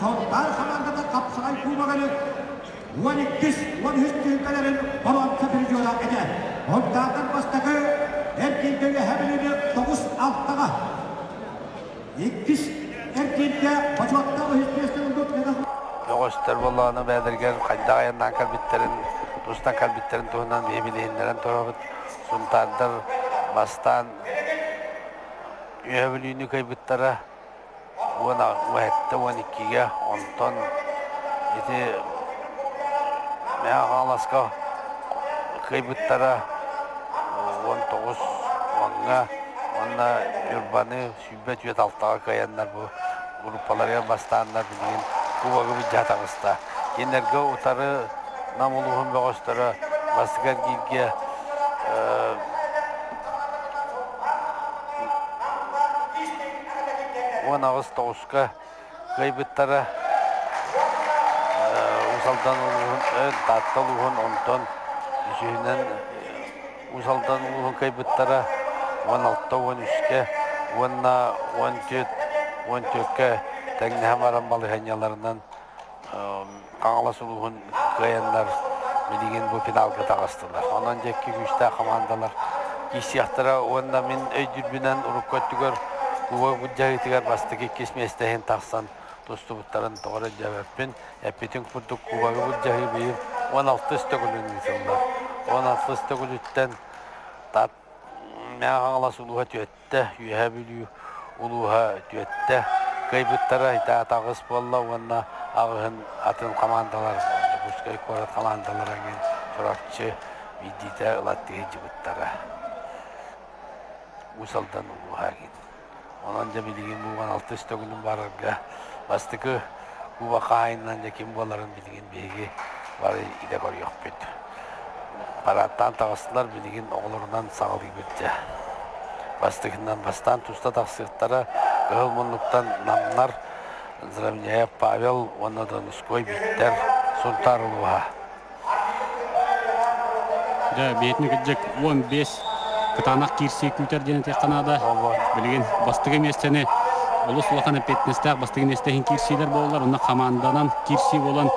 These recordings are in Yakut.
Сунтаар хамаандата хапсаҕай кубоганы 12-ис, 13 түһүлгэлэрин боруонса призера этэ. Онтааҕар бастакы эргииргэ Үөһээ Бүлүүнү 9-6-ҕа, иккис эргииргэ бочуоттаах үһүс миэстэ ылбыт Бөҕөстөр буоллаҕына бэйэлэригэр хайдах айаннаан кэлбиттэрин, тустан кэлбиттэрин туһунан биһи билиһиннэрэн турабыт. Сунтаардар бастаан Үөһээ Бүлүүнү кыайбыттара 17-12-гэ, онтон ити Мэҥэ Хаҥаласка кыайбыттара 19 уонна уонна Ньурбаны 24-6-ҕа кыайаннар бу группаларыгар бастааннар билигин кубогы былдьаһа таҕыста. Кинилэргэ утары Нам улууһун бөҕөстөрө бастакы эргииргэ 18-9-ка кыайбыттара. Уус Алдан улууһун, Таатта улууһун, онтон үсүһүнэн Уус Алдан улууһун кыайбыттара 16-13-кэ уонна 14-14-кэ тэҥнэһэн баран балаһыанньаларынан Хаҥалас улууһун кыайаннар билигин бу финалга таҕыстылар. Онон дьэкки күүстээх хамаандалар киирсиэхтэрэ уонна мин өйдүүрбүнэн урукку өттүгэр Кубок былдьаһыытыгар бастакы иккис миэстэ иһин тахсан тустубуттарын тоҕо эрэ өйдөөбөппүн. Эппитин курдук Кубогы былдьаһыы быйыл 16 төгүлүн ыытыллар. 16 төгүлүттэн Тат Мэҥэ Хаҥалас улууһа түөттэ, Үөһээ Бүлүү улууһа түөттэ кыайбыттара ити аҕыс буолла уонна аҕыһын атын хамаандалар Дьокуускай куорат хамаандалара эҥин Чурапчы биирдиитэ ылаттыы сылдьыбыттара. Уус Алдан улууһа эҥин. Онон дьэ билигин бу 16 төгүлүн барарга бастакы куба хаһаайынынан дьэ ким буоларын билигин биһиги бары идэ көрүөхпүт. Парадтаан таҕыстылар, билигин оҕолорунан саҕалыыбыт дьэ. Бастакынан бастаан туста тахсыахтара Кыһыл муннуктан Намнар, Заровняев Павел уонна Донуской Бииктэр, Сунтаар улууһа. Дьэ, бэйэтин кырдьык 15 кытаанах киирсии күүтэр диэн этиэххэ наада. Билигин бастакы миэстэни олус улахан эппиэтинэстээх бастакы миэстэ иһин киирсиилэр буолаллар. Онно хамаанданан киирсии буолан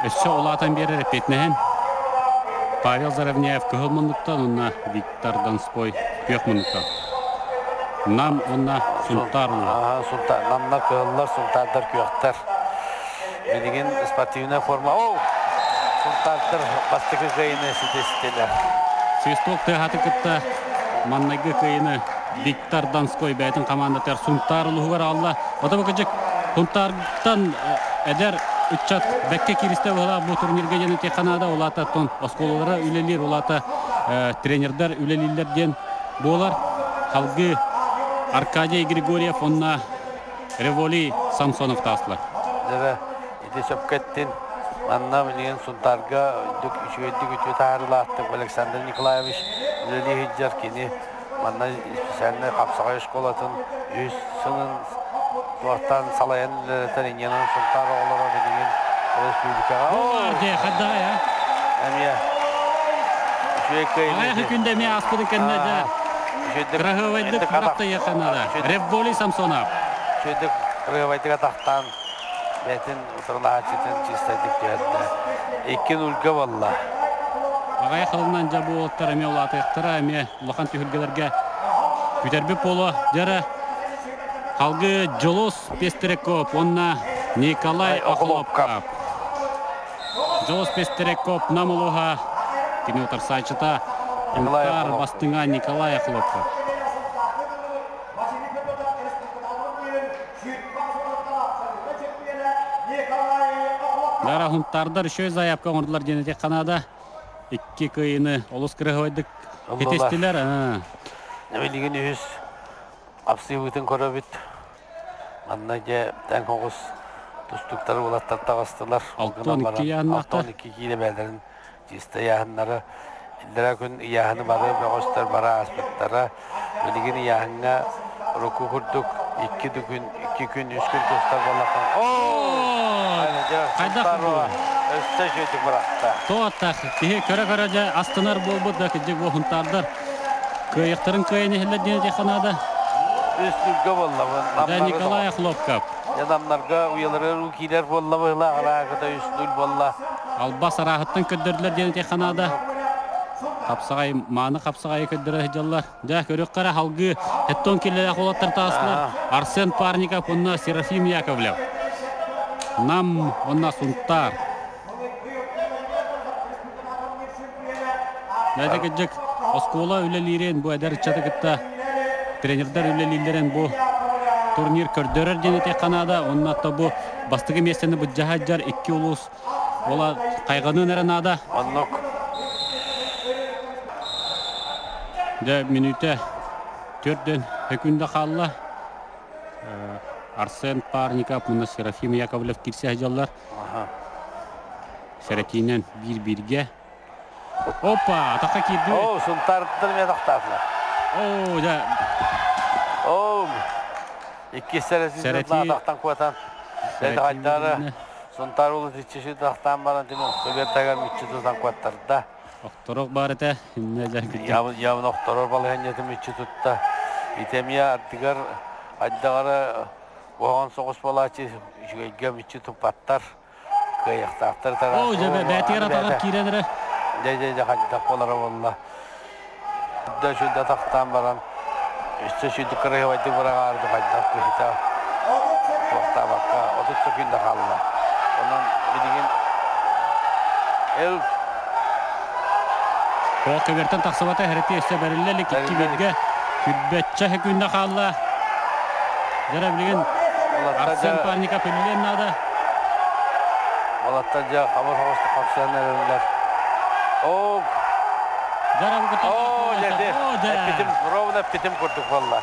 өссө улаатан биэрэр эппиэтинэһин Павел Заровняев кыһыл муннуктан уонна Виктор Донской күөх муннуктан. Нам уонна Сунтаар улууһа. Сунтаар, Намнар кыһыллар, Сунтаардар күөхтэр. Билигин спортивная форма. Оу! Сунтаардар бастакы кыайыыны ситистилэр. Свисток тыаһаты кытта маннайгы кыайыыны Виктор Донской бэйэтин командатыгар Сунтаар улууһугар аҕалла. Отобу кыдьык Сунтаартан эдэр ыччат бэккэ кииристэ быһалаах бу турнирга диэн этиэххэ наада. Ол аата оскуолалара үлэлиир, ол аата тренердэр үлэлииллэр диэн буолар. Халгыы Аркадий Григорьев уонна Револий Самсонов таастылар. Дьэ, ити сөпкө эттин. Манна билигин Сунтаарга үрдүк үчүгэйдик үтүө таһаарыылаахтык Александр Николаевич үлэлии сылдьар. Кини манна специальнай хапсаҕай школатын үс сылын туохтан салайан үлэлэтэр инньэнэн Сунтаар оҕолоро билигин республикаҕа Дьэ, хайдаҕай, а? Эмиэ үчүгэй кыайыы. Аҕыйах күндэ эмиэ ааспытын кэннэ дьэ кыраһыабайдык бырахтайыахха наада. Револий Самсонов. Үчүгэйдик кыраһыабайдык атахтаан бэйэтин утарылаһааччытын чистайдык түһэрдэ. 2-0-га буолла. Аҕыйах сылынан дьэ бу уолаттар эмиэ улаатыахтара, эмиэ улахан түһүлгэлэргэ күтэрбит буолуо. Дьэ халгы Дьулус Пестряков уонна Николай Охлопков. Дьулус Пестряков Нам улууһа, кини утарсааччыта Сунтаар бастыҥа Николай Охлопков. Дара хунтаардар үчүгэй заявка оҥордулар диэн этиэххэ наада. Икки кыайыыны олус кыраһыабайдык хитистилэр. Билигин үһүс хапсыыбытын көрөбүт. Манна дьэ тэҥ оҕус тустуктары уолаттар таҕыстылар. 62 яһыннаахтар. 62 киилэ бээлэрин чисто ыйааһыннара. Иллэрээ күн ыйааһыны бары бөҕөстөр бара ааспыттара. Билигин ыйааһыҥҥа урукку курдук икки күн, икки күн, үс күн тустар буоллахха. Хайдах Өссө үчүгэйдик бырахта. Туоттах киһи көрө-көрө дьэ астынар буолбут да кырдьык бу хунтаардар кыайыахтарын кыайан иһэллэр диэн этиэххэ наада. Үс нүлгэ буолла. Да Николай Хлопков. Дьэ, уйаларыгар уу киирэр буолла быһыылаах, арааката үс нуль буолла. Албас арааһыттан көрдөрдүлэр диэн этиэххэ наада. Хапсаҕай, мааны хапсаҕайы көрдөрө сылдьаллар. Дьэ, көрүөххэ эрэ халгыы Эттон киллэлээх уолаттар таастылар. Арсен Парников уонна Серафим Яковлев. Нам уонна Сунтаар. Дьэ, кырдьык, оскуола үлэлиирин бу эдэр ыччаты кытта тренердэр үлэлииллэрин бу турнир көрдөрөр диэн этиэххэ наада. Онно бу бастакы миэстэни былдьаһа сылдьар икки улуус ола хайҕаныан эрэ наада. Оннук. Дьэ, мүнүүтэ төрдөн өкүндэ хаалла. Арсен Парников уонна Серафим Яковлев киирсэ сылдьаллар. Сэрэтиинэн биир-бииргэ. Опа, атахха киирдибит. Оо, Сунтаартан эмиэ атахтаатылар. Оо, дьэ. Оо, иккис сэрэтии атахтан куотан. Сэрэтии Сунтаар улус иччи атахтаан баран тимир көбүөр мүччү тутан куоттарда. Охторох баар этэ. Явын охторор балаһыанньатын мүччү тутта. Итэмиэ ардыгар айдаҕара Оһоҕон соҕус буолааччы үчүгэйгэ мүччү туппаттар, кыайыахтаахтар Оо, дьэ, бээтигэр атаҕар киирэн эрэ. Дьэ, дьэ, дьэ, хайдах буолара буолла. Да сүрдэ тахтаан баран, өссө сүрдүк кырыһыбайдык быраҕаарды хайдах киһитэ туохтаабакка 30 секунда хаалла. Онон билигин эл Ол көбүөртэн тахсыбата эһэрити өссө бэриллэ илик икки бииргэ күрбэччэ күндэ хаалла. Дьэ билигин Арсен Парников үллүөн наада. Уолаттар дьэ хабыр хоҕустук хапсыһан эрэллэр. Оо! Оо, дьэ, эппитим, ровно эппитим курдук буолла.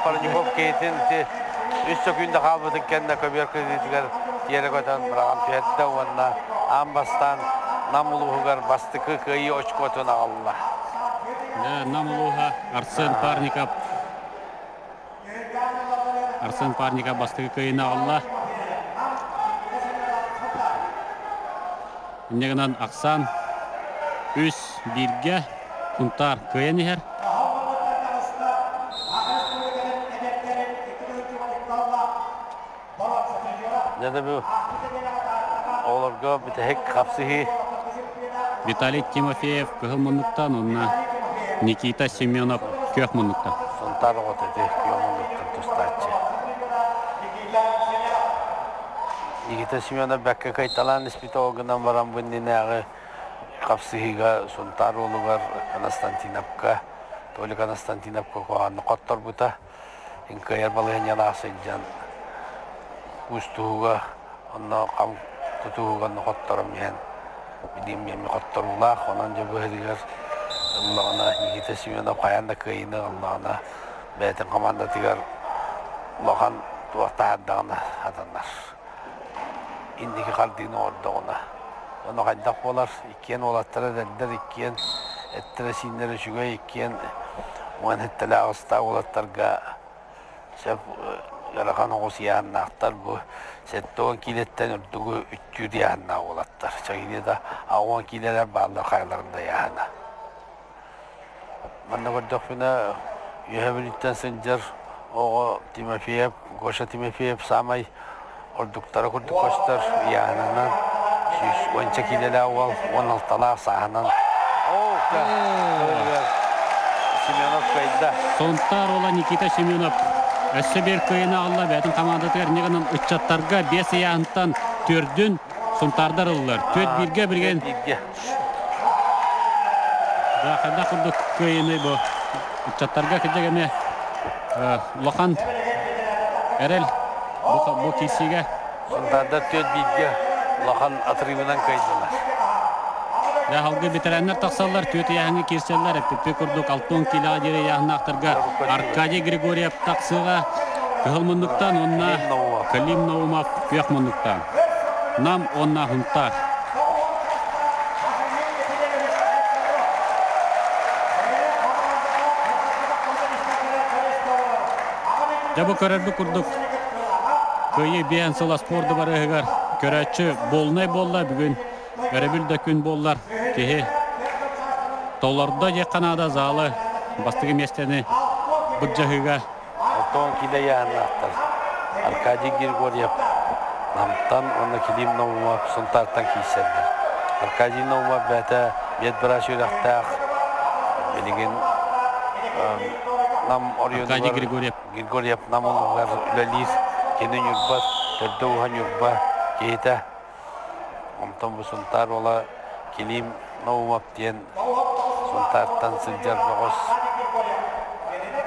Парников кейтин үс сөкүүндэ хаалбытын кэннэ көбүөр кырыытыгар тиэрэ көтөн быраҕан түһэрдэ уонна аан бастаан Нам улууһугар бастакы кыайыы очкотун аҕалла. Нам улууһа Арсен Парников Арсен Парников бастакы кыайыыны аҕалла. Инньэ гынан Оксан үс бииргэ Сунтаар кыайан иһэр. Дьэ бу оҕолорго бүтэһик хапсыһыы. Виталий Тимофеев кыһыл муннуктан уонна Никита Семенов күөх муннуктан. Сунтаар оҕото ити күөх муннуктан тустааччы. Никита Семенов бэккэ кыайталаан испит ол гынан баран бу иннинээҕи хапсыһыыга Сунтаар уолугар Константиновка, Толя Константиновка куһаҕаннык хотторбута. Кыайар балаһыанньалаах сылдьан куустуһууга онно хам тутуһууга онно хотторон иһэн билигин эмиэ хотторуулаах. Онон дьэ быһыытыгар ыллаҕына Никита Семенов хайаан да кыайыыны ыллаҕына бэйэтин командатыгар улахан туох таһаардаҕына сатанар. Инники хардыыны оҥордоҕуна. Ону хайдах буолар? Иккиэн уолаттара эдэрдэр, иккиэн эттэрэ-сииннэрэ үчүгэй, иккиэн уон сэттэлээх ыстаах уолаттарга сөп ыарахан оҕус ыйааһыннаахтар. Бу 70 киилэттэн үрдүгү үттүүр ыйааһыннаах уолаттар. Чагини да 60 киилэлэр бааллар хайаларын да ыйааһына. Манна көрдөхпүнэ, Үөһэ Бүлүүттэн сылдьар оҕо Тимофеев, Гоша Тимофеев саамай ордуктара курдук көстөр ыйааһынынан 110 киилэлээх уол 16-лаах сааһынан. Оо, Семенов кыайда. Сунтаар уола Никита Семенов өссө биир кыайыыны аҕалла бэйэтин хамаандатыгар инньэ гынан ыччаттарга биэс ыйааһынтан төрдүн Сунтаардар ыллылар. Түөрт бииргэ билигин Да, хайдах курдук кыайыыный бу ыччаттарга кырдьык эмиэ улахан эрэл бу киирсиигэ. Сунтаардар түөрт бииргэ улахан отрывынан кыайдылар. Дьэ, салгыы ветераннар тахсаллар, түөрт ыйааһыҥҥа киирсэллэр. Эппиппит курдук 60 килоҕа диэри ыйааһыннаахтарга Аркадий Григорьев тахсыаҕа кыһыл муннуктан уонна Клим Наумов күөх муннуктан. Нам уонна Сунтаар. Дьэ бу көрөрбүт курдук Кыайыы биэһэн сыла спорт дыбарыаһыгар көрөөччү буолунай буолла бүгүн өрөбүл да күн буоллар киһи толордо диэххэ наада залы бастакы миэстэни былдьаһыыга Оттон килэ яһаннаахтар. Аркадий Григорьев Намтан уонна Килим Наумов Сунтаартан киирсэллэр. Аркадий Наумов бэйэтэ медбрас үөрэхтээх, билигин Нам Аркадий оройуонугар Григорьев. Григорьев Нам улууһугар үлэлиир. Кини Ньурба төрдө-ууһа Ньурба киһитэ. Онтон бу Сунтаар уола Килим Наумов диэн Сунтаартан сылдьар бөҕөс.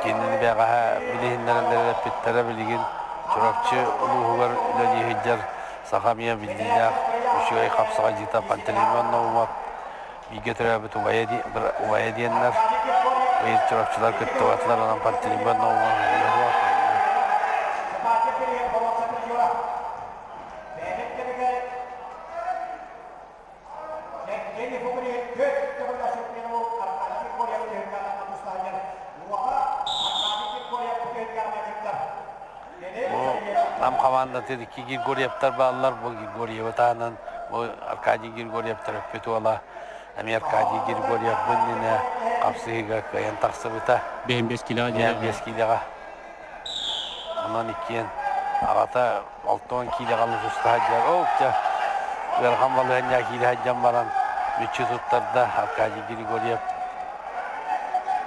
Кинини бэҕэһээ билиһиннэрэллэр эппиттэрэ билигин Чурапчы улууһугар үлэлии сылдьар саха эмиэ биллиилээх үчүгэй хапсаҕайдьыта Пантелеймон Наумов бииргэ төрөөбүт убайа диэннэр быйыл Чурапчылар кыттыбатылар онон Пантелеймон Наумов Бу Нам хамаандатын икки Григорьевтар бааллар. Бу Григорьевы таһынан бу Аркадий Григорьев төрөппүт уола эмиэ Аркадий Григорьев бу иннинэ хапсыһыыга кыайан тахсыбыта. 5 килоҕа диэри. 5 килоҕа. Онон иккиэн аҕата 60 киилэҕэ туста сылдьар. Ол дьэ ыарахан балаһыанньаҕа киирэ сылдьан баран мүччү туттарда Аркадий Григорьев.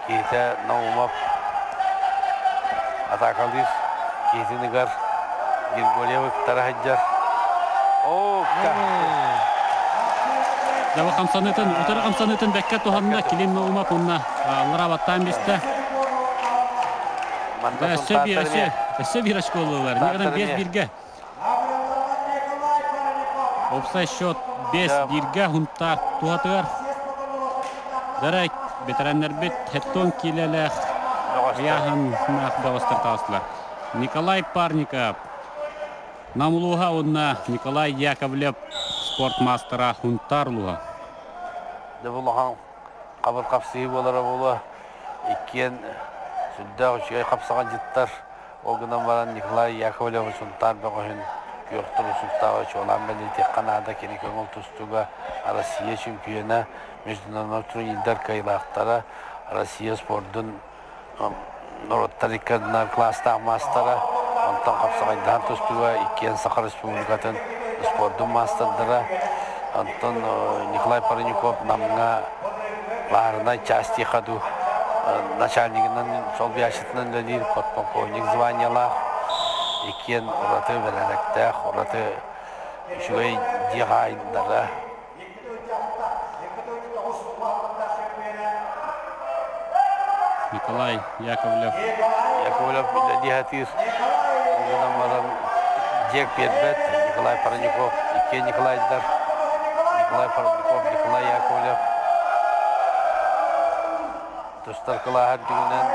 Киһитэ Наумов атаакалыыр киһитин ыгар Григорьев ыктара сылдьар. Оо, Дьэ, хамсанытын, утары хамсанытын бэккэ туһанна Килим Наумов уонна аллара баттаан бистэ. Өссө биир, өссө, өссө биир очколуулар. Нигынан 5 бирге. Опсай счет 5 бирге Хунтаар туһатыгар. Дара ветераннарбит хеттон килэлээх ыйааһыннаах бөҕөстөр таҕыстылар. Николай Парников Нам улууһа уонна Николай Яковлев спорт маастара Хунтаар улууһа. Дьэ бу улахан хабыр хапсыһыы буолара буолуо. Иккиэн сүрдээх үчүгэй хапсаҕайдьыттар. Ол гынан баран Николай Яковлев Сунтаар бөҕөһүн күөх турусуктааҕы чуолаан бэлиэтиэххэ наада. Кини көҥүл тустууга Россия чемпиона, международный турнирдар кыайыылаахтара, Россия спордун норуоттар икки ардынан кылаастаах маастара, онтон хапсаҕайдаһан тустууга иккиэн Саха Республикатын спордун маастардара, онтон Николай Парников Намҥа баарынай части ходу начальнигынан солбуйааччытынан үлэлиир подполковник званиелаах, иккиэн ураты бэрээдэктээх, ураты үчүгэй дьиэ хаһаайыннара. Николай Яковлев. Яковлев үлэлии сатыыр. Ол гынан баран дьиэк биэрбэт. Николай Парников, иккиэн Николайдар. Николай Парников, Николай Яковлев. Тустар кылааһа үрдүгүнэн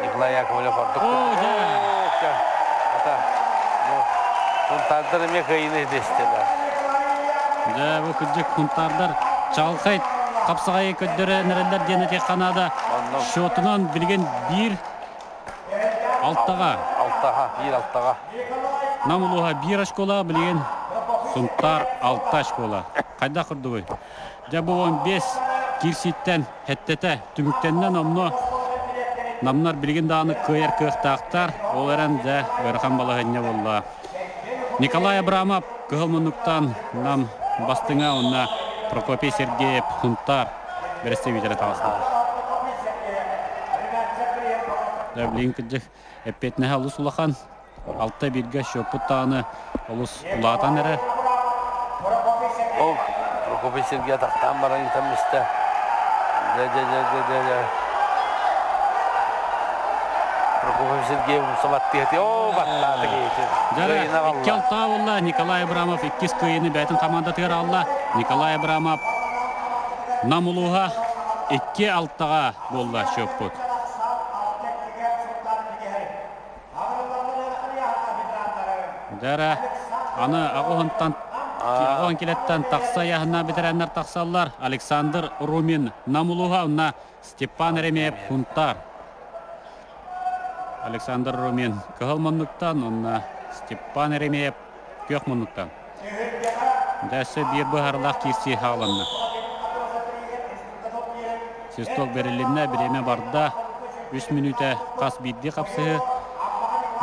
Николай Яковлев ордук. Ата, Сунтаардар эмиэ кыайыыны дэстилэр. Дьэ, бу кырдьык Сунтаардар чаҕылхай хапсаҕайы көрдөрөн эрэллэр диэн этиэххэ наада. Счетунан билигин биир алтаҕа. Алтаҕа, биир алтаҕа. Нам улууһа биир очколаах, билигин Сунтаар алта очколаах. Хайдах курдугуй? Дьэ, бу 15 киирсииттэн хэттэтэ түмүктэннэ номно намнар билигин даҕаны кыайар кыахтаахтар. Ол эрэн дьэ ыарахан балаһыанньа буолла. Николай Абрамов кыһыл муннуктан Нам бастыҥа уонна Прокопий Сергеев Хунтаар бэрэстэбиитэлэ таҕыста. Дьэ, билигин кырдьык эппиэтинэһэ олус улахан. Алта бииргэ счеппут даҕаны олус улаатан эрэр. Ол Прокопий Сергей атахтаан баран ыытан истэ. Дьэ, дьэ, дьэ, дьэ, дьэ, дьэ. Прокопий Сергеев умса баттыа Оо, баттаата киһитин. Дьэ, икки алтаа буолла. Николай Абрамов иккис кыайыыны бэйэтин хамаандатыгар аҕалла. Николай Абрамов Нам улууһа икки алтаҕа буолла счеппут. Дьэ аны аҕыһынтан аҕыһын килэттэн тахса яһына бэтэрээннэр тахсаллар. Александр Румин Нам улууһа уонна Степан Еремеев Хунтаар. Александр Румин кыһыл муннуктан уонна Степан Еремеев күөх муннуктан. Дьэ өссө биир быһаарылаах киирсии хааланна. Свисток бэрилиннэ, бириэмэ барда. Үс мүнүүтэ хас биирдии хапсыһыы.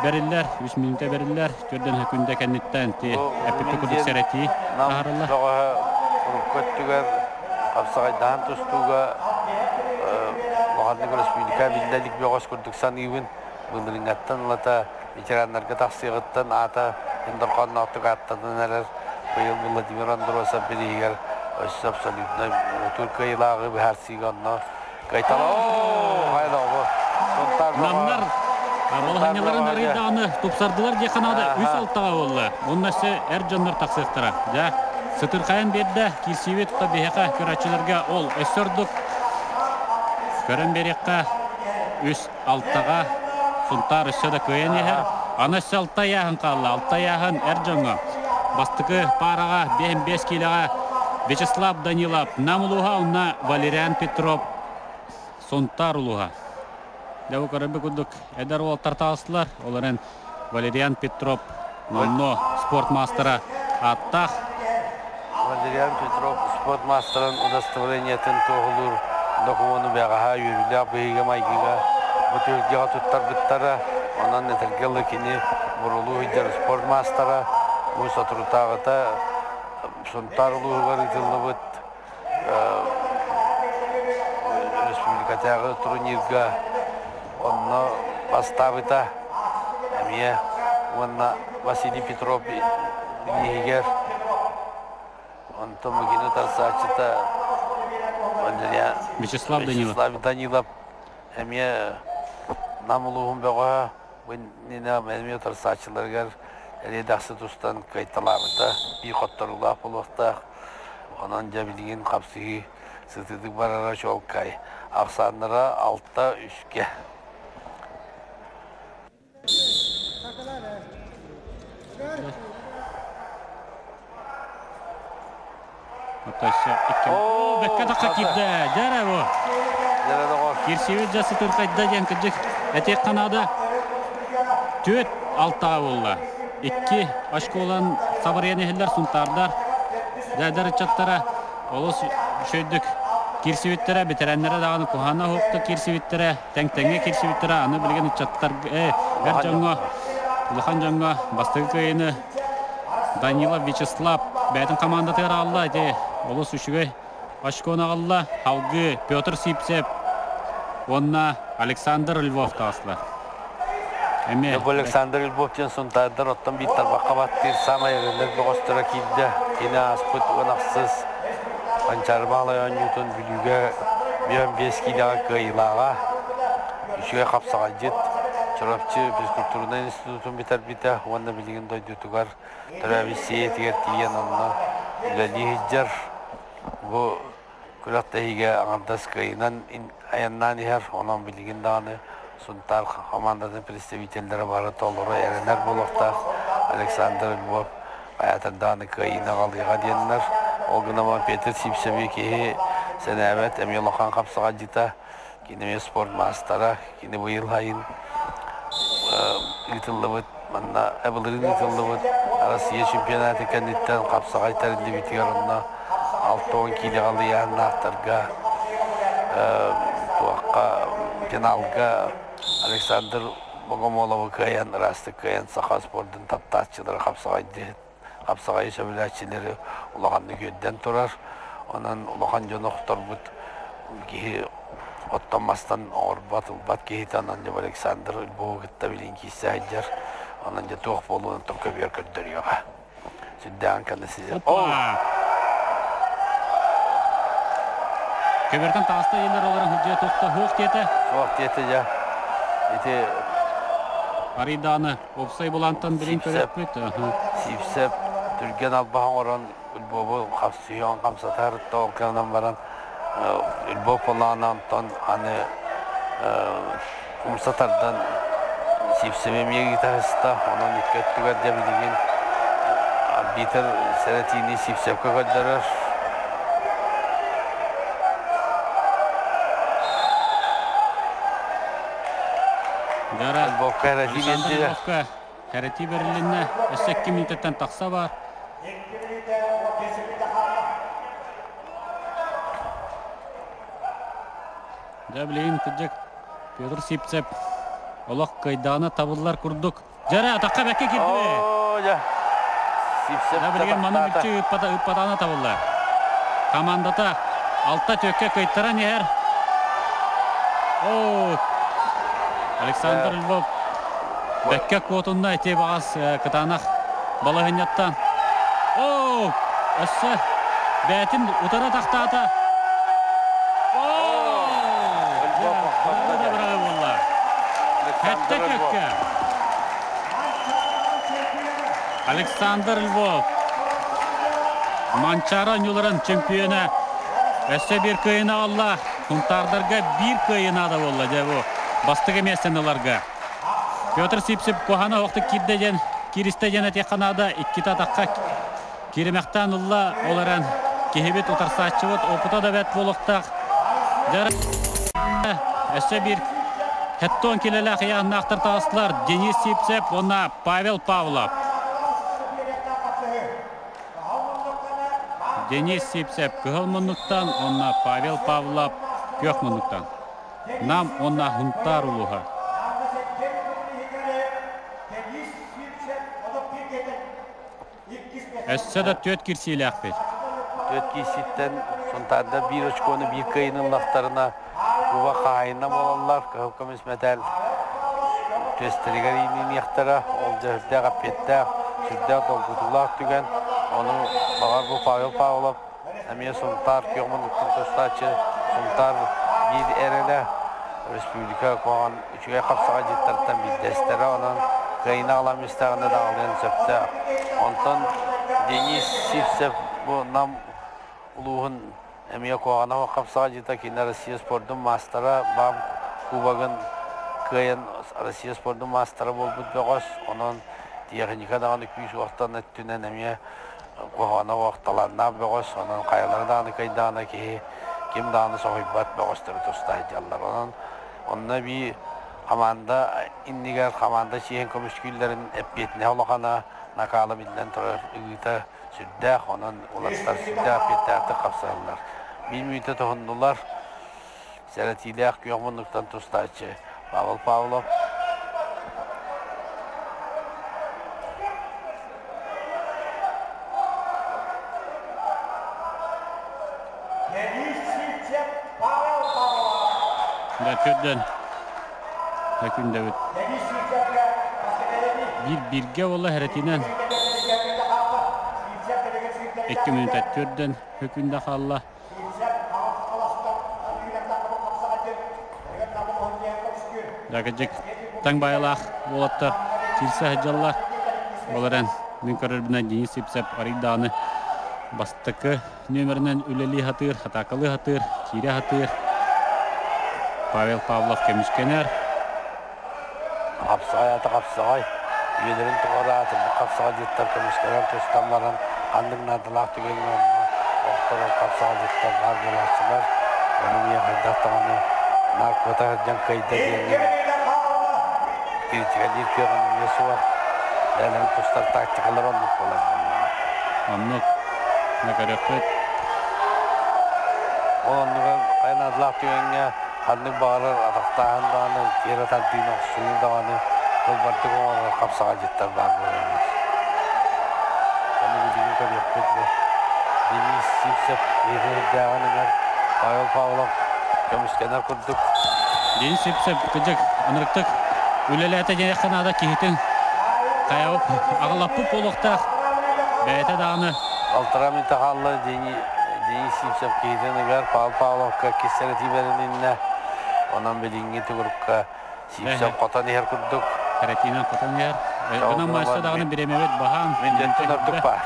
Бэриллэр, үс мүнүүтэ бэриллэр, төрдөн күндэ кэнниттэн ти эппиппит курдук сэрэтии таһаарыллар. Бөҕөһө урукку өттүгэр хапсаҕайдаһан тустууга улаханнык республика биллэ илик бөҕөс курдук саныыбын. Былырыыҥҥаттан ылата ветераннарга тахсыаҕыттан аата Индорхонноохтук ааттанан эрэр. Быйыл Владимир Андросов бирииһигэр өссө абсолютнай муҥутуур кыайыылааҕы быһаарсыыга онно кыайтала. Намнар балаһанньаларын арыйдаҕына тупсардылар диэххэ наада үс алтаҕа буолла. Онно өссө эр дьоннор тахсыахтара. Дьэ, сытырхайан биэрдэ, киирсиибит тута биһиэхэ көрөөччүлэргэ ол өссө ордук. Көрөн биэриэххэ үс алтаҕа Сунтаар өссө да кыайан иһэр. Аны өссө алта ыйааһын хаалла. Алта ыйааһын эр дьоҥҥо. Бастакы паараҕа 5 киилэҕэ Вячеслав Данилов Нам улууһа уонна Валериан Петров Сунтаар улууһа. Дьэ бу көрөрбүт курдук эдэр уолаттар таҕыстылар. Ол эрэн Валериан Петров номнуо спорт маастара ааттаах. Валериан Петров спорт маастарын удостоверениетын туоһулуур докумуону бэҕэһээ үөрүүлээх быһыыга-майгыга бу түһүлгэҕэ туттарбыттара. Онон этэргэ дылы кини бурулуу сылдьар спорт маастара. Бу соторутааҕыта Сунтаар улууһугар ыытыллыбыт республикатааҕы турнирга онно бастаабыта эмиэ уонна Василий Петров иһигэр онтон Мугину тарсааччыта Вячеслав Данилов. Вячеслав Данилов эмиэ Нам улууһун бөҕөһө бу иннинэ эмиэ тарсааччыларыгар эриэдэхси тустан кыайталаабыта биир хотторуулаах буолуохтаах. Онон дьэ билигин хапсыһыы сытыытык барара чуолкай. Ахсааннара алта үскэ. О, бэккэ тахха киирдэ. Дьэрэ бу. Кирсибит дьэ сытырхайда диэн кырдьык этиэххэ наада. Түөрт алтаҕа буолла. Икки очколан сабарыйан иһэллэр сунтаардар. Дьайдар ыччаттара олус үчүгэйдик киирсибиттэрэ, бэтэрээннэрэ даҕаны куһаҕана суохтук киирсибиттэрэ, тэҥ-тэҥҥэ киирсибиттэрэ. Аны билигин ыччаттар эр дьоҥҥо, улахан дьоҥҥо бастакы кыайыыны Данилов Вячеслав бэйэтин хамаандатыгар аҕалла. Ити олус үчүгэй очкону аҕалла. Салгыы Петр Сипцев уонна Александр Львов таҕыстылар. Эмиэ Александр Львов диэн сунтаардар оттон биир тарбахха баттыыр саамай эрэллэр бөҕөстөрө киирдэ. Кини ааспыт уон ахсыс Манчаары Баһылай оонньуутун Бүлүүгэ 55 киилэҕэ кыайыылааҕа. Үчүгэй хапсаҕайдьыт Чурапчы физкультурнай институтун бүтэрбитэ уонна билигин дойдутугар төрөөбүт сиэйэтигэр тиийэн онно үлэлии сылдьар. Бу күрэхтэһиигэ аҥардас кыайыынан айаннаан иһэр, онон билигин даҕаны Сунтаар хамаандатын представителлэрэ бары толору эрэнэр буолуохтаах. Александр Львов хайаатар даҕаны кыайыыны аҕалыаҕа диэннэр. Ол гынан Петр Сивцеви киһи сэнээбэт, эмиэ улахан хапсаҕайдьыта, кини эмиэ спорт маастара, кини быйыл сайын ыытыллыбыт манна былырыын ыытыллыбыт Россия чемпионатын кэнниттэн хапсаҕай тэриллибитигэр онно 60 киилэҕэ лыйааннаахтарга туохха финалга Александр Богомоловы кыайан ыраастык кыайан саха спордун таптааччылары хапсаҕайдыы хапсаҕайы сөбүлээччилэри улаханнык үөрдэн турар. Онон улахан дьону охторбут киһи оттон мастан оҥорбот, ылбат киһитэ онон дьэ Александр Львову кытта билин киирсэ сылдьар. Онон дьэ туох буолуон оттон көбүөр көрдөрүөҕэ. Сүрдээҕин кэннэ сизэ. Көбүөртэн тааста иилэр олорон сылдьыа туохта суох диэтэ. Суох диэтэ дьэ. Ити Арыйдааны Уопсай былаантан билин көрөппүт. Сиипсэп түргэн албаһ оҥорон Львову хапсыйан хамсатар тоолканан баран Львов полаана онтон аны умса тардан Сиипсэби эмиэ ыытаһыста. Онон икки өттүгэр дьэ билигин арбитр сэрэтиини Сиипсэпкэ көрдөрөр. Дара Львовка эрэтии Александр биэрдилэр. Львовка эрэтии бэрилиннэ. Өссө икки мүнүүтэттэн тахса бар. Дьэ билигин кырдьык Петр Сипцев Олох кыайдаҕына табыллар курдук. Дьэрэ, атахха бэккэ киирдибэ. Оо, дьэ. Сипсеп Да билигин маны мүччү ыыппата, ыыппатаҕына табыллар. Командата алта төккө кыйтаран иһэр. Оо, Александр Львов бэккэ куотунна ити баҕас кытаанах балаһынньаттан. Оо, өссө бээтин утары атахтаата. Оо, да быраҕыы буолла. Хэттэ төккө. Александр Львов Манчаары оонньууларын чемпиона өссө биир кыайыыны аҕалла. Сунтаардарга биир кыайыы наада буолла дьэ бу бастакы миэстэни ыларга. Петр Сипсип куһаҕана оһохтук киирдэ диэн кииристэ диэн этиэххэ наада. Иккитэ атахха кииримэхтээн ылла. Ол эрэн киһибит утарсааччыбыт опыта да бэрт буолуохтаах. Дьэ өссө биир хеттон килэлээх ыйааһыннаахтар таҕыстылар Денис Сипцев уонна Павел Павлов. Денис Сипцев кыһыл муннуктан уонна Павел Павлов күөх муннуктан. Нам уонна Хунтаар улууһа. Өссө да түөрт кирсиилээхпит. Түөрт киирсииттэн Сунтаардар биир очкону биир кыайыыны ыллахтарына куба хаһаайына буолаллар. Кыһыл көмүс мэтээл түөстэригэр иининиэхтэрэ. Ол дьэ сүрдээх эппиэттээх, сүрдээх долгутуулаах түгэн. Ону баҕар бу Павел Павлов эмиэ Сунтаар күөх муннуктан тустааччы Сунтаар биир эрэлэ республика куһаҕан үчүгэй хапсаҕайдьыттартан биирдэстэрэ, онон кыайыыны аҕалан истэҕинэ даҕалыан сөптөөх. Онтон Денис Сивцев бу Нам улууһун эмиэ куһаҕана хапсаҕайдьыта, кини Россия спордун маастара, БАМ кубогын кыайан Россия спордун маастара буолбут бөҕөс, онон тиэхиньикэ даҕаны күүс уохтан өттүнэн эмиэ куһаҕана уох талааннаах бөҕөс, онон хайалара даҕаны кыайдаҕына киһи ким даҕаны соһуйбат бөҕөстөрү туста сылдьаллар. Онон Онно эбии хамаанда иннигэр хамаанда чиэһин көмүскүүллэрин эппиэтинэһэ улахана, накаала биллэн турар ыгыыта сүрдээх, онон уолаттар сүрдээх эппиэттээхтик хапсыһаллар. Биир мүнүүтэ туһуннулар, сэрэтиилээх күөх муннуктан тустааччы Павел Павлов. Бэркэрдэн күндэбит. Биир бииргэ буолла хэрэтинэн 2 мүнүүтэ төрдөн хөкүндэ хаалла. Дакыдьык таҥ байалаах уолаттар киирсэ сылдьаллар. Ол эрэн мин көрөрбүнэн Денис Сипсеп арыйдааны бастакы нүөмэринэн үлэлии сатыыр, атаакалыы сатыыр, киирэ сатыыр. Павел Павлов көмүскэнэр. Хапсаҕай аата хапсаҕай, үйэлэрин тухары аатырбыт хапсаҕайдьыттар көмүскэнэн тустан баран ханнык наадалаах түгэҥҥэ онно охторор хапсаҕайдьыттар баар буолааччылар. Ону миэхэ хайдах даҕаны наар куота сылдьан кыайда диэҥҥин критикалиир кыаҕым эмиэ суох. Бэйэлэрин тустар тактикалара оннук буолар буоллаҕа. Оннук. Көрүөхпүт. Ол оннугар хайа наадалаах түгэҥҥэ ханнык баҕарар атахтааһын даҕаны, тиэрэ тардыыны охсуһуу даҕаны тылбардык оҥорор хапсаҕайдьыттар баар буолаллар. Ону билигин көрүөхпүт бу. Денис Сивцев иһирдээҕин ыҥар Павел Павлов көмүскэнэр курдук. Денис Сивцев кыдьык ынырыктык үлэлээтэ диэххэ наада киһитин хайабып аҕалаппыт буолуохтаах бэйэтэ даҕаны Алтара мүнтэ хаалла Денис Сивцев киһитин ыгар Павел Павловка кистэрэтии бэрилиннэ. Онон билиҥҥи тугурукка Сивцев хотон иһэр курдук. Каратинан хотон иһэр. Онон маасса даҕаны бириэмэбит баһаам. Мүнтэн ордук баар.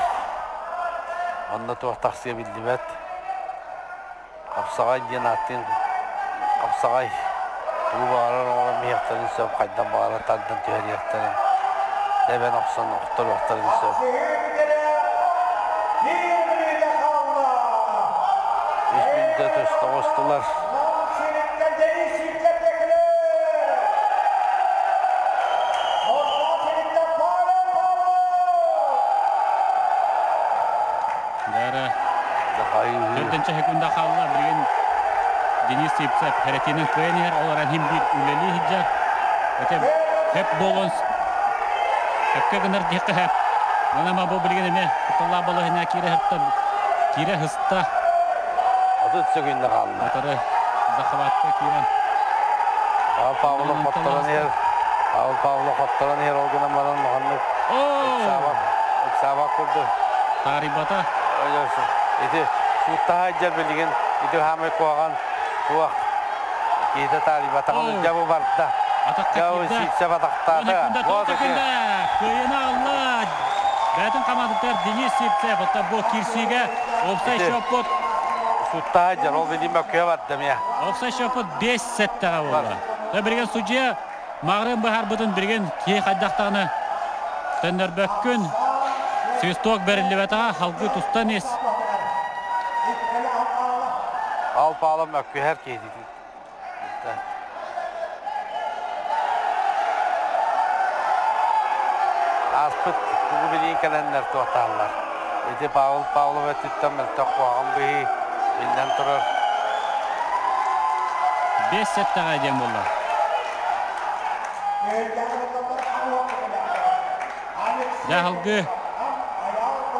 Онно туох тахсыа биллибэт. Хапсаҕай диэн ааттыын хапсаҕай тугу баҕарар оҥорон иһиэхтэрин сөп, хайдах баҕарар тардан түһэриэхтэрин, тэбэн охсон охторуохтарын сөп. Үс мүнүүтэ түстэ оҕустулар. Дара Төрдүнчэ секунда хаалла. Билигин Денис Сивцев хэрэтинэн кыайан иһэр, ол эрэн иһин биир үлэлии сылдьар. Ити хөп буолуон хөпкө гынар диэххэ хөп. Онон бу билигин эмиэ кутталлаах балаһыанньа киирэ сытта киирэ сыста. 30 секунда хаалла. Утары захватка киирэн. Павел Павлов хотторон иһэр. Павел Павлов хотторон иһэр ол гынан баран улаханнык ыксаабак ыксаабак курдук. Таарыйбата. Ити сууттаһа дьэ билигин ити хаамай куһаҕан туох киһитэ таарыйбатаҕын дьэ бу барда. Атахха Дьэ бу киирдэ. Сивцев атахтаата. 10 секунда. Кыайыыны алла. Бэйэтин хамаандатыгар Денис Сивцев. Оттон бу киирсиигэ уопсай счеппут Сууттаһа дьэр ол билим өккө барда мия. Уопсай счеппут 5 сеттэҕэ буолла. Билигин судьуйа Маарыын быһаарбытын билигин киһи хайдахтаҕына төннөрбөккүн. Свисток бэриллибэтэҕэ, халгыы тустан ис. Ал паалам мөккүһэр киһи. Ааспыт тугу билиин кэлэннэр туохтааллар. Ити Павел Павлов өттүттэн мөлтөх куһаҕан быһыы биллэн турар. Бэс сэттэҕэ диэн буолла. Дьаһалгы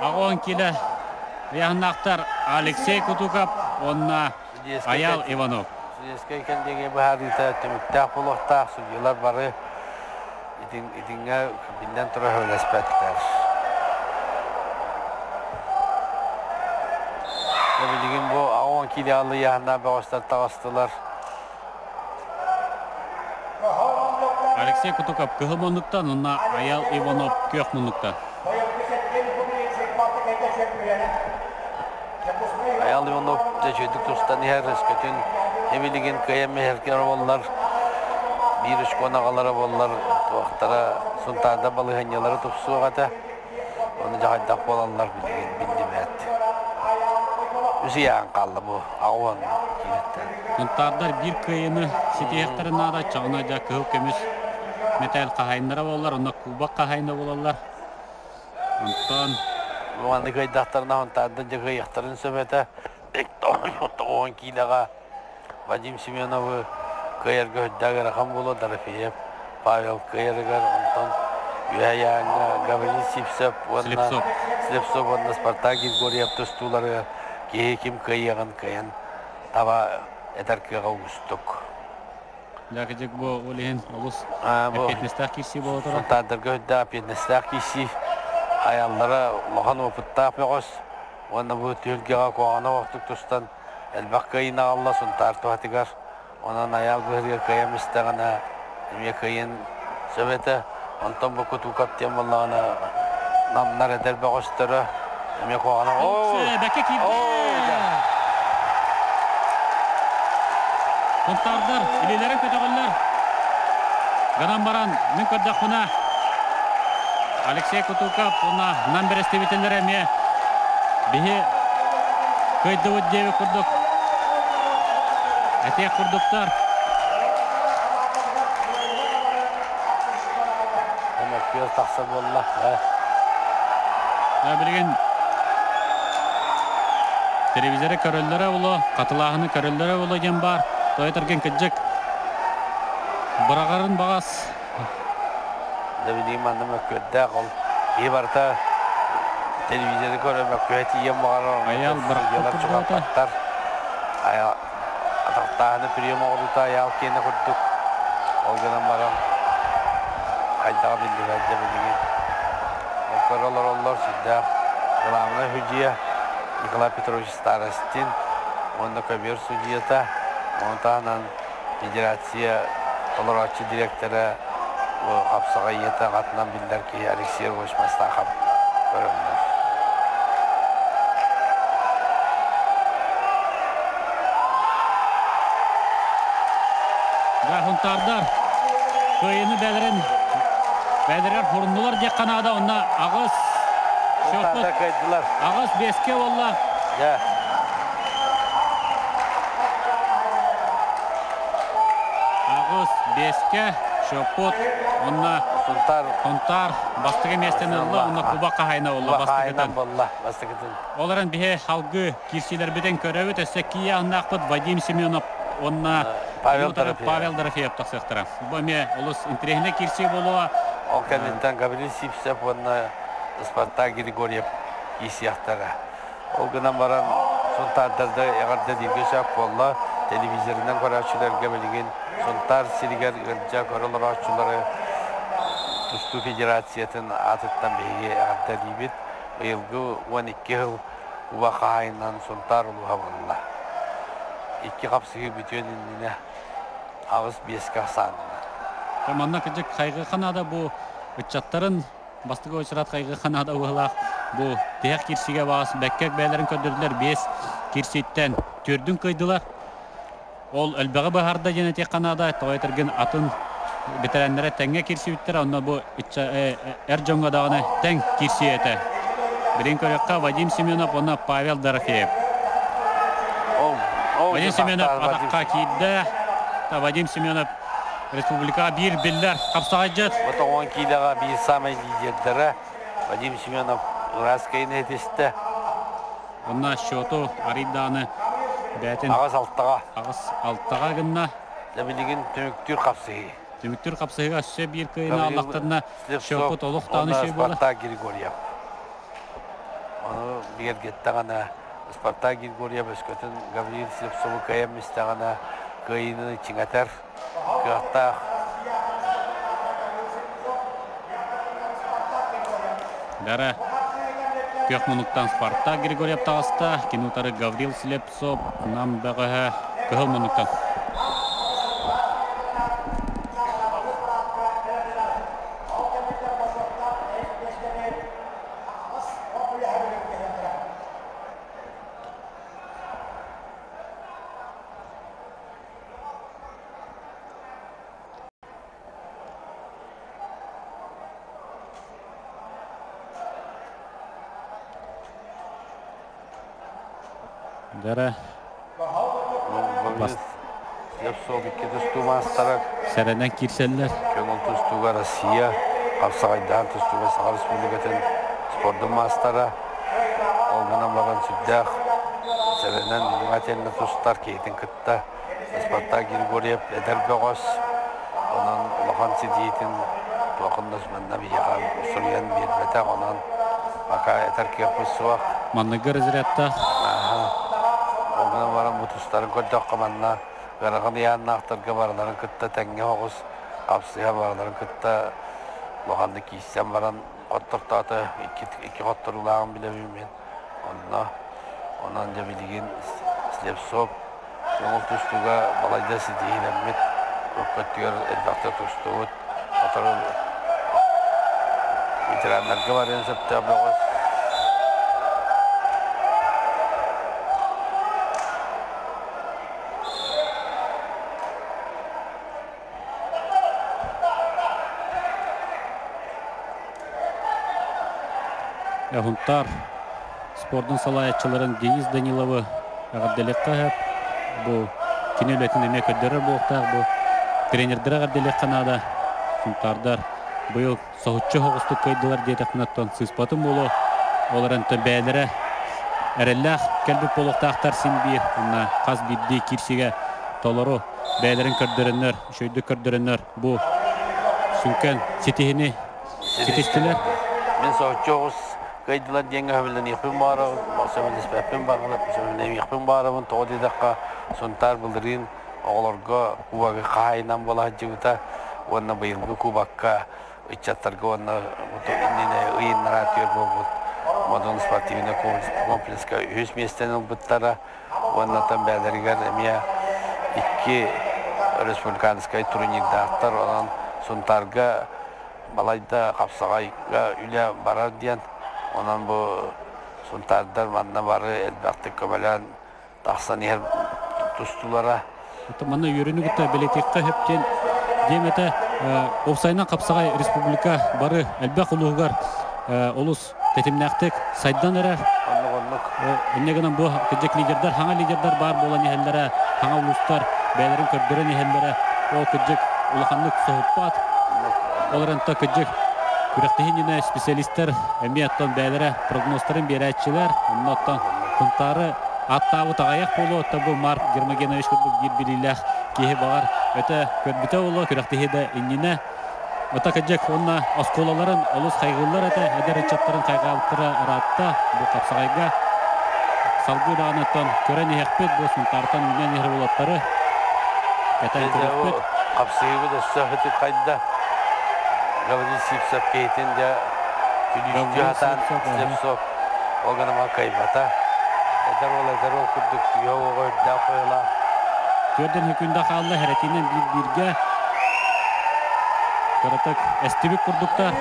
аҕон килэ ыйаһыннаахтар Алексей Кутуков уонна Аял Иванов. Судейскай кэллиэгэ быһаарыыта түмүктээх буолуохтаах судьуйалар бары итиҥҥэ биллэн турар сөбүлэспэттэр. Билигин бу аҕыс киилэ алыйаһына бөҕөстөр таҕыстылар. Алексей Кутуков кыһыл муннуктан уонна Аял Иванов күөх муннуктан. Аял Иванов дьэ тустан иһэр өскөтүн эбилигин кыайан мэһэркэр буоллар биир очкон аҕалара буоллар туохтара Сунтаарда балаһыанньалара тупсуох этэ. Ону дьаһайдах буолаллар билигин биллибэт. Үс ыйаан хаалла бу аҕуон киилэттэн. Сунтаардар биир кыайыыны ситиһиэхтэрин наада чаҕына дьэ кыһыл көмүс мэтээл хаһаайыннара буоллар, онно кубок хаһаайына буолаллар. Онтон Маннык кыайдахтарына Сунтаардар дьэ кыайыахтарын сөп этэ. Тоҕуон киилэҕэ Вадим Семеновы кыайарга үрдээх ыарахан буолуо Дорофеев Павел кыайарыгар, онтон Үһэйээҥҥэ Гаврил Сивцев уонна Слепцов уонна Спартак Григорьев тустуулары киһи ким кыайыаҕын кыайан таба этэр кыаҕа уустук. Дьэ, бу ол иһин олус эппиэтинэстээх киирсии буола турар. Сунтаардарга үрдээх эппиэтинэстээх киирсии. Айаллара улахан опыттаах бөҕөс уонна бу түһүлгэҕэ куһаҕана охтук тустан элбэх кыайыыны аҕалла Сунтаар туһатыгар. Онон айаал быһыытыгар кыайан истэҕинэ эмиэ кыайын сөп этэ. Онтон бу Кутуков диэн буоллаҕына намнар эдэр бөҕөстөрө эмиэ куһаҕана оо бэккэ киирдэ! Сунтаардар илиилэрин көтөҕөллөр. Гынан баран мин көрдөхпүнэ Алексей Кутуков уонна Нам бэрэстэбиитэллэрэ эмиэ биһи кыайдыбыт диэбит курдук этиэх курдуктар. Мөккүөр тахсар буолла. Билигин телевизоры көрөллөрө боло, хатылааһыны көрөллөрө боло диэн баар. Тойтарген кыдьык быраҕарын баҕас Дьэ билигин манна мөккүөрдээх ол киһи барыта телевизоры көрө мөккүһэ тиийэн баҕарар Айаал судьуйалар чугаһаппаттар атахтааһыны прием оҥоруута айаал киэнэ курдук ол гынан баран хайдаҕа биллибэт дьэ билигин ол көрө олороллор сүрдээх главнай судьуйа Николай Петрович Старостин уонна көбүөр судьуйата ону таһынан федерация толорооччу дириэктэрэ хапсаҕай ийэтэ аҕатынан биллэр киһи Алексей Львович Мастахов көрөллөр. Хунтаардар кыайыыны бэлэрин бэлэрэр хуруннулар диэххэ наада онно аҕыс Хунтаардар кыайдылар. Аҕыс биэскэ буолла. Дьэ. Аҕыс биэскэ Шоппут уонна Сунтаар Сунтаар бастакы миэстэни ылла уонна Кубок хаһаайына буолла бастакытын. Буолла бастакытын. Ол эрэн биһи салгыы киирсиилэрбитин көрөбүт. Өссө кии аһыннаахпыт Вадим Семенов уонна Павел Дорофеев. Павел Дорофеев тахсыахтара. Бу эмиэ олус интэриэһинэй киирсии буолуо. Ол кэнниттэн Гаврил Сивцев уонна Спартак Григорьев киирсиэхтэрэ. Ол гынан баран Сунтаардарда эҕэрдэлииргэ сөп буолла. Телевизорынан көрөөччүлэргэ билигин Сунтаар сиригэр ыалдьа көрө олорооччулары тустуу федерациятын аатыттан биһиги эҕэрдэлиибит. Быйылгы 12 сыл Куба хаһаайынан Сунтаар улууһа буолла. Икки хапсыһыы бүтүөн иннинэ аҕыс биэскэ ахсаанна. Манна кырдьык хайгыха наада бу ыччаттарын бастакы уочарат хайгыха наада уһалаах бу тиһэх киирсиигэ баас бэккэ бэйэлэрин көрдөрдүлэр биэс киирсииттэн түөрдүн кыайдылар. Ол элбэҕи быһаарда диэн этиэххэ наада. Тоҕо этэргин атын бэтэрээннэрэ тэҥҥэ киирсибиттэр, онно бу эр дьоҥҥо даҕаны тэҥ киирсии этэ. Билигин көрүөххэ Вадим Семенов уонна Павел Дорофеев. Вадим Семенов атахха киирдэ. Вадим Семенов республикаҕа биир биллэр хапсаҕайдьыт. Отоҕон киилэҕэ биир саамай лидердэрэ Вадим Семенов ыраас кэйин этистэ. Онно счету арыйдааны бээтин аҕыс алтаҕа аҕыс алтаҕа гынна. Дьэ билигин түмүктүүр хапсыһыы. Түмүктүүр хапсыһыыга өссө биир кыайыыны аллахтарына счеппут олох даҕаны үчүгэй буолар. Спартак Григорьев. Ону бигэргэттэҕинэ Спартак Григорьев өскөтүн Гаврил Слепцову кыайан истэҕинэ кыайыыны чиҥэтэр кыахтаах. Дара күөх мунуктан Спартак Григорьев таҕыста, кини утары Гаврил Слепцов, Нам бөҕөһө кыһыл мунуктан. Дара Слепцов икки тустуу маастара сэрэнэн киирсэллэр. Көҥүл тустууга Россия, хапсаҕайдаан тустууга Саха Республикатын спордун маастара. Ол гынан баран сүрдээх сэрэнэн внимательно тустар киһитин кытта Спартак Григорьев эдэр бөҕөс, онон улахан ситиитин туохуннас манна биһиэхэ суруйан биэрбэтэх, онон пока этэр кыахпыт суох. Манныгы разрядтаах. Ол гынан баран бу тустарын көрдөххө манна ыарахан ыйааннаахтарга барыларын кытта тэҥҥэ оҕус хапсыһа барыларын кытта улаханнык киирсэн баран оттортоото икки, икки хотторуулааҕын билэбин мин. Онно онон дьэ билигин Слепцов көҥүл тустууга балайда ситиһиилэммит, өттүгэр элбэхтэ тустубут. Оторон ветераннарга барыан сөптөөх бөҕөс. Сунтаар спордун салайааччыларын Денис Даниловы эҕэрдэлиэххэ сөп. Бу кини үлэтин эмиэ көрдөрөр буолуохтаах. Бу тренердэрэ эҕэрдэлиэххэ наада. Сунтаардар быйыл соһуччу соҕустук кыайдылар диэтэхпинэ оттон сыыспатым буолуо. Ол эрэн бэйэлэрэ эрэллээх кэлбит буолуохтаахтар син биир. Онно хас биирдии киирсиигэ толору бэйэлэрин көрдөрөннөр, үчүгэйдик көрдөрөннөр бу сүҥкэн ситиһини ситистилэр. Мин соһуччу оҕус кыайдылар диэҥҥэ сөбүлэниэхпин баҕарабын, сөбүлэспэппин сөбүлэниэхпин баҕарабын. Тоҕо диэтэххэ, Сунтаар былырыын оҕолорго кубогы хаһаайынан буола сылдьыбыта уонна быйылгы кубокка ыччаттарга уонна иннинэ ыйыннара түөр буолбут Модун спортивнай комплекска үһүс миэстэни ылбыттара уонна бээлэригэр эмиэ икки республиканскай турнирдаахтар. Онон Сунтаарга балайда хапсаҕайга үлэ барар диэн. Онон бу Сунтаардар манна бары элбэхтик көмөлөөн тахсан иһэр тустуулара. Манна үөрүүнү кытта бэлиэтиэххэ сөп диэн диэм этэ. Уопсайынан хапсаҕай республика бары элбэх улууһугар олус тэтимнээхтик сайдан эрэр. Оннук оннук. Инньэ гынан бу кырдьык лидердар, хаҥа лидердар баар буолан иһэллэрэ, хаҥа улуустар бэйэлэрин көрдөрөн иһэллэрэ, ол кырдьык улаханнык соһуппат. Ол эрэн то кырдьык күрэхтэһии иннинэ специалистар эмиэ оттон бэйэлэрэ прогнозтарын биэрээччилэр, онно оттон Сунтаары аттаабыт аҕыйах буолуо, оттон бу Марк Гермогенович курдук биир билиилээх киһи баҕар өтө көрбүтэ буолуо күрэхтэһии да иннинэ. Ота кыдьык уонна оскуолаларын олус хайгыыллар этэ, эдэр ыччаттарын хайҕаабыттара ыраатта бу хапсаҕайга. Салгыы даҕаны оттон көрөн иһэхпит бу Сунтаартан үүнэн иһэр уолаттары кэтээн көрүөхпүт. Хапсыһыыбыт өссө ытык хайда. Гаврил Сивцев киһитин дьэ күлүүстүү сатаан Слепцов ол гынан кыайбата. Эдэр уол эдэр уол курдук күүһэ уоҕа үрдээх быһыылаах. Төрдөн хүкүндэ хаалла хэрэтинэн биир-бииргэ. Кыратык эстибит курдуктар.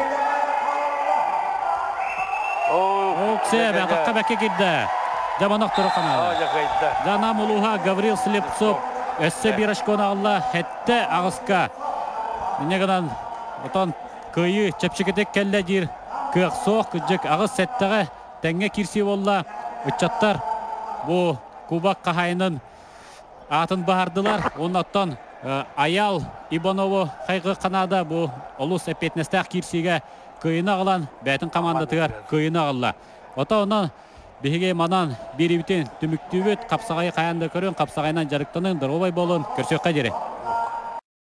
Оксе, бәтаққа бәкке кирді. Жаманақ тұры қанады. Жанам улуға Гаврил Слепцов өссө биир очкону алла хетте ағыска. Инне гынан отон кыйы чэпчэкитик кэллэ диир кыах суох кыдьык аҕыс сэттэҕэ тэҥҥэ киирсии буолла. Ыччаттар бу кубок хаһайынын аатын баһардылар. Оннуттан Аял Иванову хайгы Канада бу олус эппиэтинэстээх киирсиигэ кыйыны аҕалан бэйэтин командатыгар кыйыны аҕалла. Ото онон биһиги манан биэрибитин түмүктүүбүт. Хапсаҕайы хайаан да көрүн, хапсаҕайынан дьарыктанын, доруобай буолун, көрсүөххэ диэри.